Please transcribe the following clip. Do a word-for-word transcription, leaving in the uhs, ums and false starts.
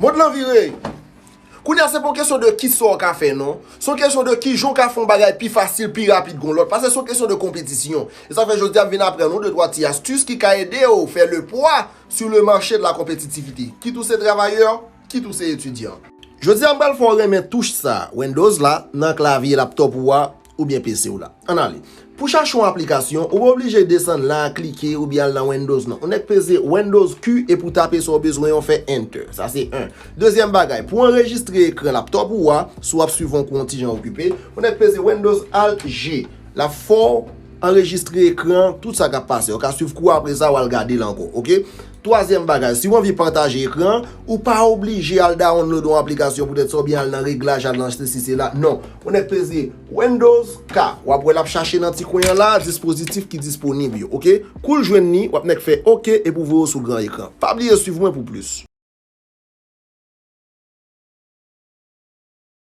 Mond lan vire. Kounye a, se pa yon kesyon de kisa w ka fè, non. Se yon kesyon de kijan w ka fè yon bagay pi fasil, pi rapid gon lòt. Paske se yon kesyon de konpetisyon. E sa fè jodi a, m vin aprann nou de twa ti astis ki ka ede w fè le pwa sur le marché de la compétitivité. Kit ou se travayè, kit ou se etidyan. Jodi a, m pral fè w renmen touch sa, Windows la, nan klavye laptop ou a, oubyen P C w la. Ann ale. Pou chache yon aplikasyon, ou pa oblije desann la, klike oubyen al nan Windows non. Ou nèk peze Windows Q epi w tape sa w bezwen an, fè Enter. Sa se en. Dezyèm bagay, pou anrejistre ekran laptop ou a, si w ap swiv yon kou yon ti jan okipe, ou nèk peze Windows Alt G. L ap fè w anrejistre ekran, tout sa k ap pase. Ou ka swiv kou apre sa, w al gade l ankò, oke? Twazyèm bagay, si w anvi pataje ekran, ou pa oblije al download yon aplikasyon poutèt sa oubyen al nan reglaj, al nan sesi sela. Non, ou nèk peze Windows K. W ap wè l ap chache nan ti kwen an la, dispozitif ki disponib yo, oke? Kou l jwenn li, w ap nèk fè oke epi w voye w sou gran ekran. Pa bliye swiv mwen pou plis.